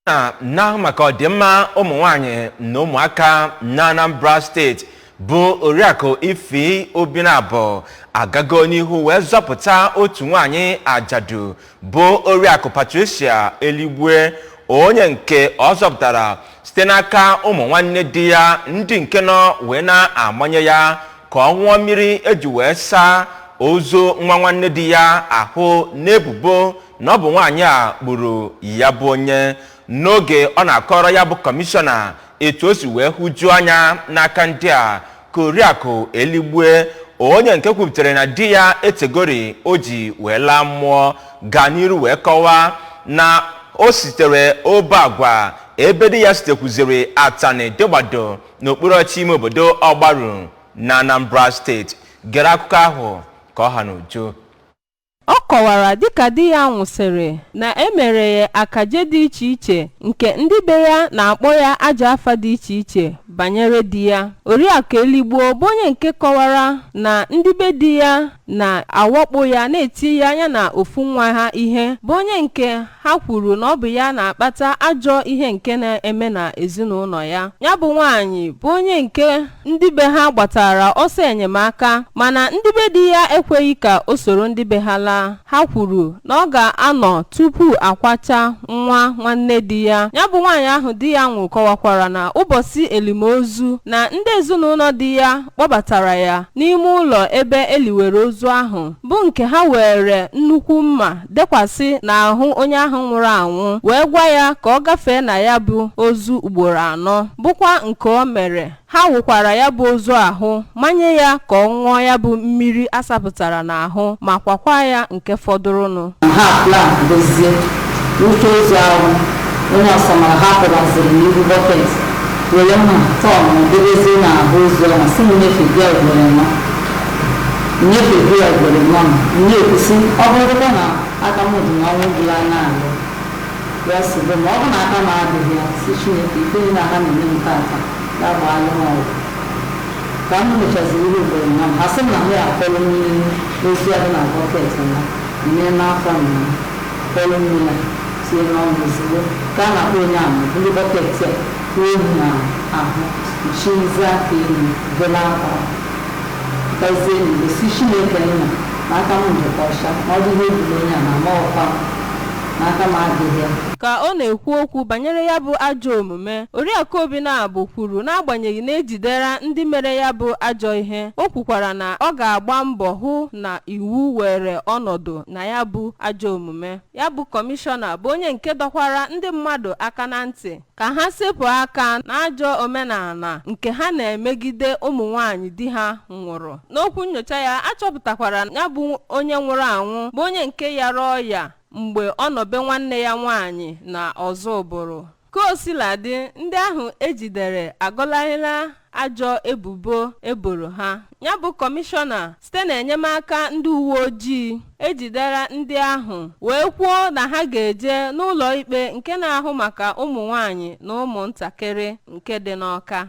Na-ahụ maka ọdịmma ụmụ nwanyị na ụmụaka na Anambra Steeti, bụ Oriakụ Ify Obinabo, agago n'ihu wee zọpụta otu nwaanyị ajadu, bụ Oriakụ Patricia Eligbue, onye nke ọ zọpụtara site n'aka ụmụ nwanne di ya, ndị nke nọ wee na-amanye ya ka ọ ṅụọ mmiri eji wee saa ozu nwa nwanne di ya ahụ, n'ebubo na ọ bụ nwaanyị a gburu ya. Bụ onye n'oge ọ na-akọrọ ya bụ kọmishọna etu o si wee hụjuo anya n'aka ndị a, ka Oriakụ Eligbue, onye nke kwupụtara na di ya etegori o ji wee laa mmụọ, gaa n'iru wee kọwaa na o sitere obe agwa ebe di ya sitekwuziri Atani Dịgbado n'okpuru ọchị ime obodo Ọgbaru na Anambra Steeti. Gere akụkọ ahụ ka ọ ha n'uju. Ọ kọwara dịka di ya nwụsịrị na emere ya akaje dị iche iche, nke ndị be ya na-akpọ ya ajọ afa dị iche iche banyere di ya. Oriakụ Eligbo bụ onye nke kọwara na ndị be di ya na-awakpo ya, na-eti ya anya na ofu nwa ha ihe, bụ onye nke ha kwuru na ọ bụ ya na-akpata ajọ ihe nke na-eme na ezinụlọ ya. Ya bụ nwaanyị bụ onye nke ndị be ha gbatara ọsọ enyemaka, mana ndị be di ya ekweghị ka o soro ndị be ha laa. Ha kwuru na ọ ga-anọ tupu akwacha nwa nwanne di ya. Ya bụ nwaanyị ahụ di ya nwụrụ kọwakwara na ụbọchị elimozu, na ndị ezinụlọ di ya kpọbatara ya n'ime ụlọ ebe eliwere ozu ahụ, bụ nke ha were nnukwu mma dekwasị n'ahụ onye ahụ nwụrụ anwụ, wee gwa ya ka ọ gafee na ya bụ ozu ugboro anọ, bụkwa nke o mere. Ha wụkwara ya bụ ozu ahụ, manye ya ka ọ ṅụọ ya bụ mmiri asapụtara n'ahụ, ma kwakwa ya nke fọdụrụnụ. Ha plan dozie wute ozu ahụ onye ọsọmara. Ha pụraziri n'ihu bucket, were mma tọn debezie n'ahụ ozu ahụ, si m nyefee ugboro anọ, nyefee ya ugboro anọ. Na-ekwusi ọ bụrụkwa na aka m dị na ọnwụ bụla na-alụ ya, sibe ma ọ bụ na aka m adịghị ya, si Chineke ife niile ha na-eme m tata, ya gbaalụ m ọgwụ. Ka m mechaziri ihe ugboro anọ, ha sị m na m ya akpọrọ mmiri ozu ya dị na bucket na mee n'afọ na kpọrọ mmiri a tinye n'ọnụ. Ozugbo ka a na-akpọ onye ama buru bucket a kwuo m na ahụ, chizie aka elu, bela akwa, gazie n'igbo, si Chineke nna na aka m dịkwa ọcha, na ọ dịghị egburu onye a na ama ọkwa na aka m adịghị ya. Ka ọ na-ekwu okwu banyere ya bụ ajọ omume, Oriakụ Obinabo kwuru n'agbanyeghị na ejidere ndị mere ya bụ ajọ ihe, o kwukwara na ọ ga-agba mbọ hụ na iwu were ọnọdụ na ya bụ ajọ omume. Ya bụ kọmishọna bụ onye nke dọkwara ndị mmadụ aka na ntị ka ha sepụ aka n'ajọ omenala nke ha na-emegide ụmụ nwanyị di ha nwụrụ. N'okwu nyocha ya, achọpụtakwara ya bụ onye nwụrụ anwụ bụ onye nke yara ọya mgbe ọ nọbe nwanne ya nwaanyị na ọzọ ụbụrụ. Ka o sila dị, ndị ahụ ejidere agọlarịla ajọ ebubo eboro ha. Ya bụ kọmishọna, site n'enyemaka ndị uwe ojii, ejidere ndị ahụ wee kwuo na ha ga-eje n'ụlọ ikpe nke na-ahụ maka ụmụ nwanyị na ụmụntakịrị nke dị n'Ọka.